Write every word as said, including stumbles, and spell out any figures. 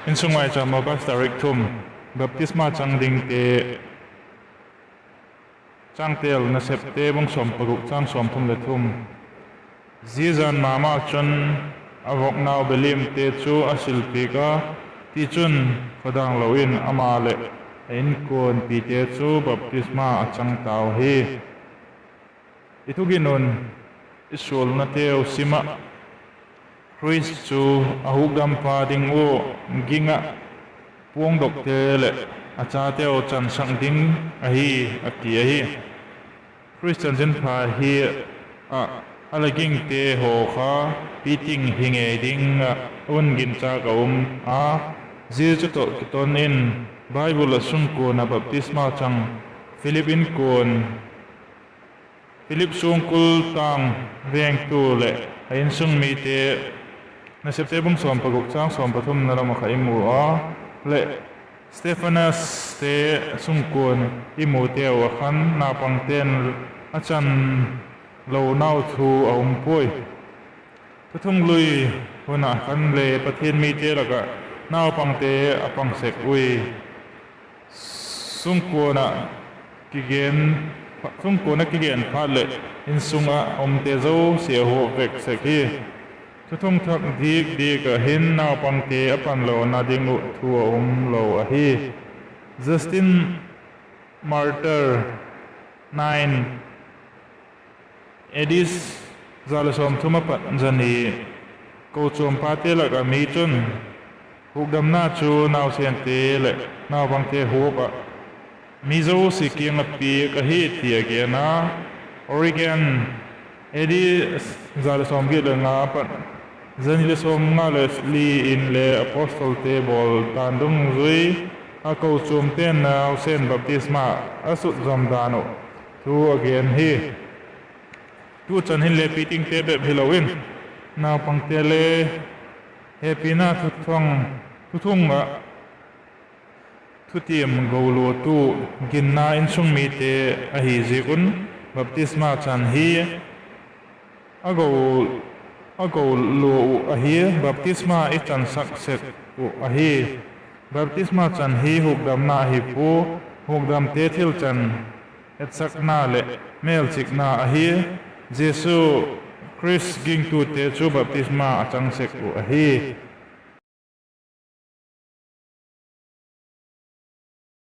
Insung Maicham, August tarik thum, baptisma chang dingte. Changtel: Nasepte bung sawm paguk, chang sawmthum le thum. Zia jan ma ma chun a voknau belimte chu a silpiak a, tichun, khawdang lo in ama leh a inkuanpite chu baptisma a chang tau hi. I thugin un, i sualnateu sim ah, Khrist chu a hukdampa ding ua ging ah puangdokte leh a chateu chansak ding ahi, a ti ahi. Khrist chanchinpha hi ah a la gingte haw kha piting hi ngei ding ah a hun ginchâk a um a, zia chu tawh kiton in Bible ah sungkuan ah baptisma chang Philip inkuan, Philip suangkul tâng vêngtu leh a insung mite, Nasepte bung sawm paguk, chang sawm pathumna lam ah kha i mu a, leh Stephanas te sungkuan i muteu ah khan naupangte'n a chan lonau thu a um puai. Thuthunglui hun ah khan le Pathian mite lak ah naupangte a pang sek ui. Sungkuan ah kigen, sungkuan ah kigen phat leh insung ah umte zosia a huap vek sek hi. Thuthung thak dik dik ah hin naupangte a panlona ding uh thu a um lo ahi. Justin Martyr, nine, A D za leh sawmthum a pat zani, kochuampate lak ah mi chun hukdamna chu nausente leh naupangte huap ah mi zosia kiang ah piak ahi ti a gen a. Origen, A D za leh sawmgiat le nga a pat zani le sawmnga le li in le apostolte bawl dan dungzui a kochuamte'n nausen baptisma a sut zom dan uh thu a gen hi. Tu chan hinle pitingte bep hilo in, naupangte le hepina thuthung, thuthung ah thutiam goluatu, ginna insung mite ahi ziak un, baptisma chan hi a go, a golua uh ahi. Baptisma i chansak sek uh ahi. Baptisma chan hi hukdamna ahi pua, hukdamte thilchan etsakna leh mêlchikna ahi. Jesu Khrist gingtute chu baptisma a chang sek uh ahi.